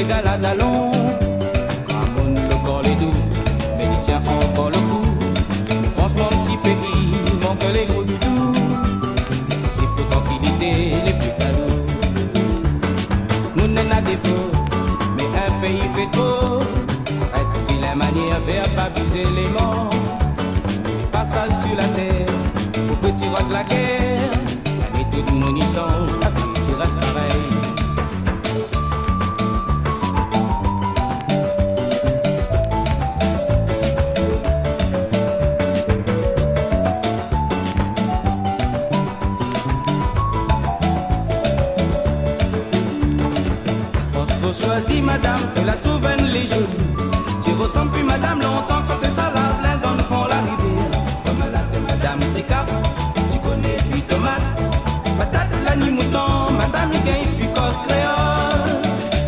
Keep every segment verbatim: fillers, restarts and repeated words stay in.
Gala dalon, gramoun lo kor lé dou, mé li tien ankor lo kou. Mi pans mon ti péi, mon kèr lé gro doudou. Isi fo trankilité, lé pli kalou. Nou néna défo, mé in péi fé tro. Èt vilin manièr, vèr pa bizé lé mor. Pasaz si la tèr, pou pti rod la gèr. Mé tout mon isan, la pti rès parèy. Fors pou shoizi madam, ou la trouv èl lé zoli. Ti rosanm pi madam lontan, kan té sa la plin dan fon la rivièr. Konm la té madam ti kaf, ti koné pi tomat, patat, lani, mouton, madam i gingn pi koz kréol.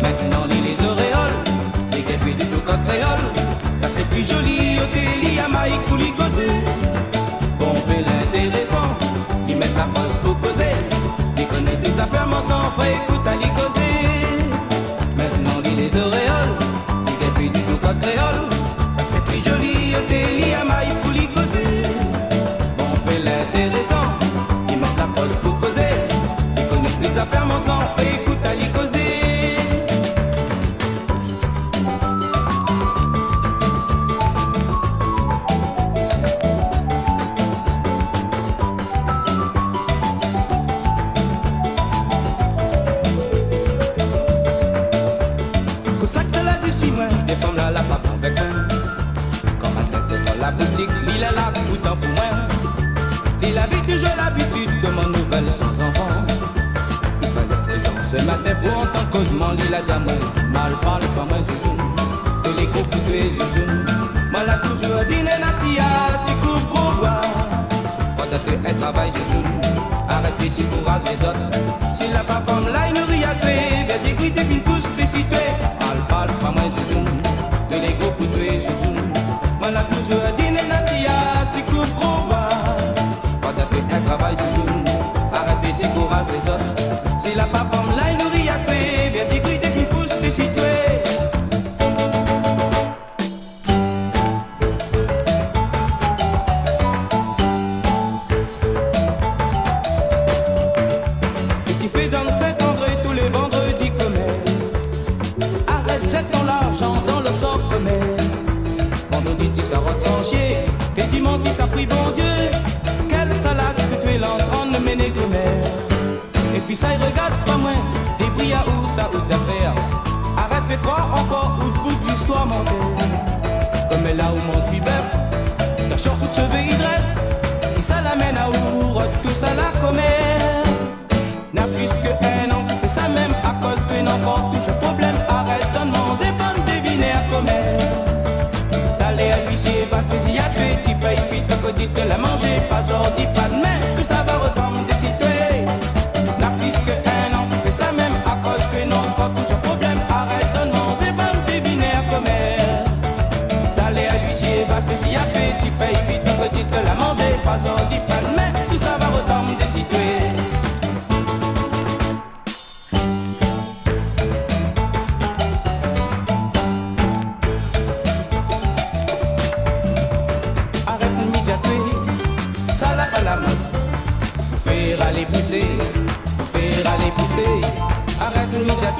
Mintnan li lé zoréol, li gingn pi ditou koz kréol. Sa fé pi zoli, oté li a may pou li kozé. Bonpé lintérésan, li mèt la poz pou kozé. Li koné tout zafèr manzé, fo ékout ali kozé. Mintnan li lé zoréol, li gingn pi ditou koz kréol. Sa fé pi zoli, oté li a may pou li kozé. Bonpé lintérésan, li mèt la poz pou kozé. Li koné tout zafèr manzé, fo ékout ali kozé. Pou sak la di si moin, dé fanm la, la pa konvink moin. Kan matin dévan la boutik, li la la koutan pou moin. Li lavé touzour labitid domann nouvèl son zanfan. I falé prézan se matin pou antann kozman, li la di amoin, mal parl pa moin zouzoun. Té lé gro pou toué zouzoun. Moin la touzour di néna ti a si koup gro boi. Pandan té èl travay zouzoun, arèt fé si kouraz lézot. Si la pa fanm la i nouri atoué, vèr digri té fine pous dési toué. Mal parl pa moin zouzoun. Té lé gro pou toué zouzoun. Moin la touzour di néna ti a si koup gro boi. Pandan té èl travay zouzoun, arèt fé si kouraz lézot. Si la pa fanm la i nouri atoué, vèr digri té fine pous dési toué. É ti fé dan Saint-André tou lé vandredi komèr. Arèt zèt ton larzan dan lo sor komèr. Vandredi ti sa rod san sié, é dimansh ti sa pri Bondié. Kèl salad pou toué lantran méné komèr. Épi sa i rogard pa moin, débri aou sa out zafèr. Arèt fé kroir ankor out bout zistoir mantèr. Komèr la ou manz pi bèf, ta short out shové i drès. Kisa la amenn aou rod tousa la komèr? Na plis ke in an ti fé sa mèm, akoz toué na ankor touzour problèm. Arèt donn manzé bann dévinèr komèr. Talèr luisié va sézi atoué, ti pèy pi tank ou di té la manzé, pa zordi, pa dmin, tousa va rotanm dési toué. Na plis ke in an ti fé sa mèm, akoz toué na ankor touzour problèm. Arèt donn manzé bann dévinèr komèr. Talèr luisié va sézi atoué, ti pèy pi tank ou di té la manzé, pa zordi, pa dmin, tousa va rotanm dési toué. Arèt midiaté, sa la pa la mod. Fé ralé pousé, fé ralé pousé. Arèt midiaté.